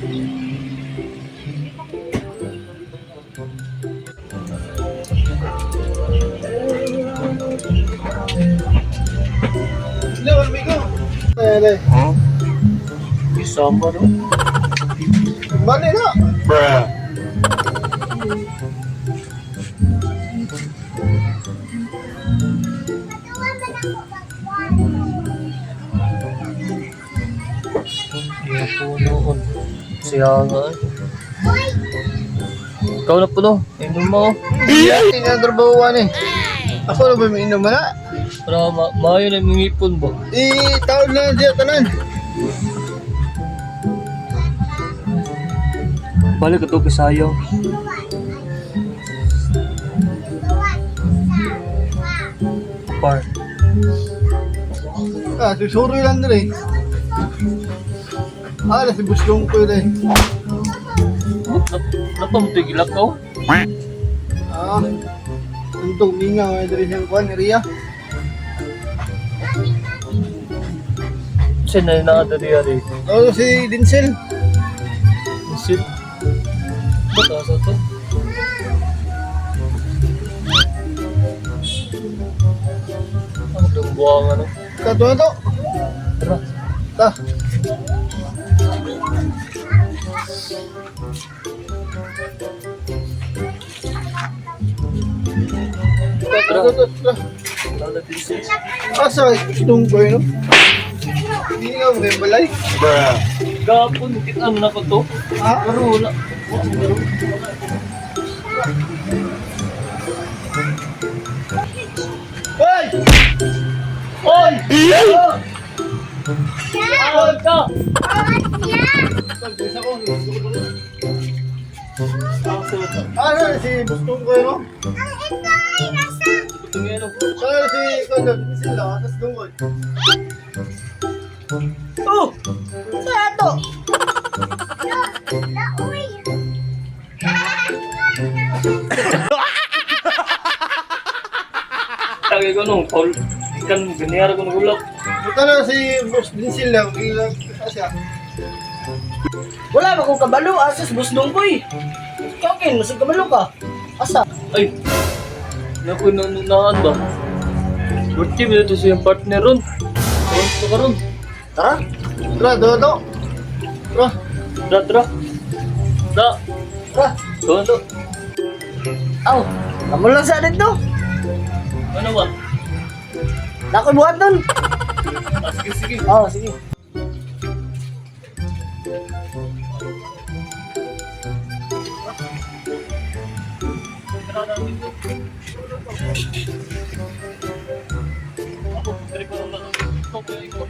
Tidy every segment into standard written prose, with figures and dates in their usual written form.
Hello, amigo. Eh, eh. Isama no? Bali na. Bruh. Iya po noon. Siya nga eh. Ikaw na po no. Inom mo. Iya, trabaho ni. Ako na ba may inom na? Para maayo na yung ngipon ba? Eh, taon na siya tanan. Balik ito kisayo. Par. Ah, susuroy lang diri. Ah, si Buslong ko yun eh. Napamtigilak ko. Ah, untong minga nga diri siyang kuan area. Siya na nakadali ari. Oh, si Denzel. Isip. Ba't asa to? Ang dumbuang ano. Kato na to. Tara. Ta. Tara. Tara, tara. Tara din siya. Asa gustong ko yun, no? Hindi nga mo kayo balay. Bruh. Gapon, kita na ko to. Ah? Pero wala. Wala, pero Hoy! Oy! Awag ka! Pag-isa ko, gusto ko tuloy. Ah, ano, si Bustong ko yun, no? Tingin ano. Saan si Kondo? Sila, tapos dungkol. Oh! Sa ato. Tagay ko nung Paul. Ikan, ganiyara ko nagulak. Buta na si Boss Dinsil lang. Ilang siya. Wala ba kong kabalo asas busdong ko eh. Kakin, masig kabalo ka. Asa? Ay! Naku, nanunahan ba? Birthday mo ito siyang partner ron. Ron ko karon. Tara. Tara, do, do. Tara, Tara, tara. Tara. tara. Doon, doon. Aw, kamo lang sa dito. Ano ba? Nakoy buhat nun. Ah, sige, sige. Oh, sige. Tara na dito. Ako, dali ko lang. Ito, kaya ikaw.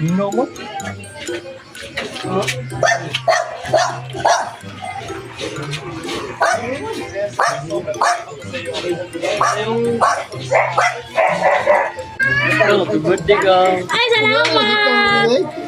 Nino mo? Yung... Happy birthday ka. Ay, salamat!